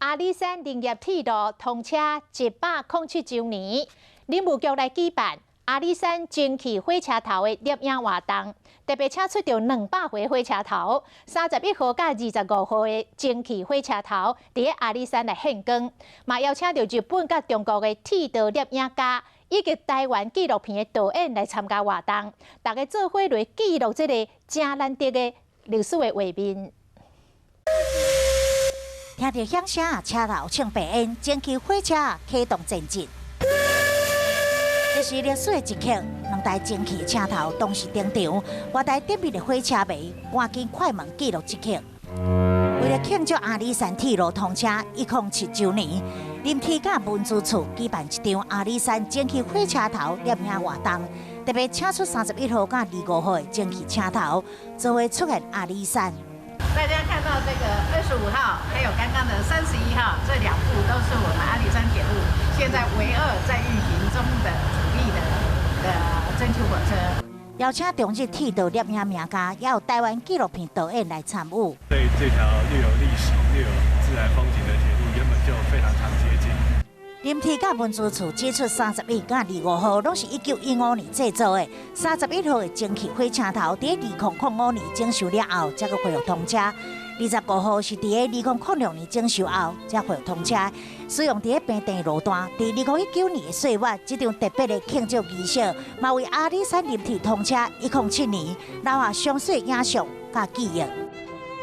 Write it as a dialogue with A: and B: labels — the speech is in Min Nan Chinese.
A: 阿里山林業鐵路通車107週年，林務局來舉辦阿里山蒸汽火車頭的攝影活動，特別請出著200回火車頭，31號佮25號的蒸汽火車頭，佇咧阿里山來獻光，嘛邀請著日本佮中國的鐵道攝影家以及台灣紀錄片的導演來參加活動，大家做伙來記錄這个誠難得的歷史的畫面。
B: 聽著響聲，車頭衝白煙，蒸汽火車啟動前進。這是歷史的一刻，兩台蒸汽車頭同時登場，外台頂面的火車迷趕緊快門記錄這刻。為了慶祝阿里山鐵路通車107週年，林鐵佮文資處舉辦一場阿里山蒸汽火車頭攝影活動，特別請出31號佮25號的蒸汽車頭，做伙出現阿里山。
C: 大家看到這個25號，還有剛剛的31號，這兩部都是我們阿里山鐵路現在唯二在運行中的主力的蒸汽火車。
B: 邀請中日鐵道攝影名家，也有台灣紀錄片導演來參與。
D: 對這條又有歷史又有自然風景的鐵路，原本就非常常接近。
B: 林鐵佮文資處指出，31佮25號攏是1915年製造的。31號的蒸汽火車頭，佇2005年整修了後，才閣恢復通車。25號是佇2006年整修後，才恢復通車。使用佇咧平地路段，佇2019年的歲月，這場特別的慶祝儀式，嘛為阿里山林鐵通車107年留下詳細影像佮記憶。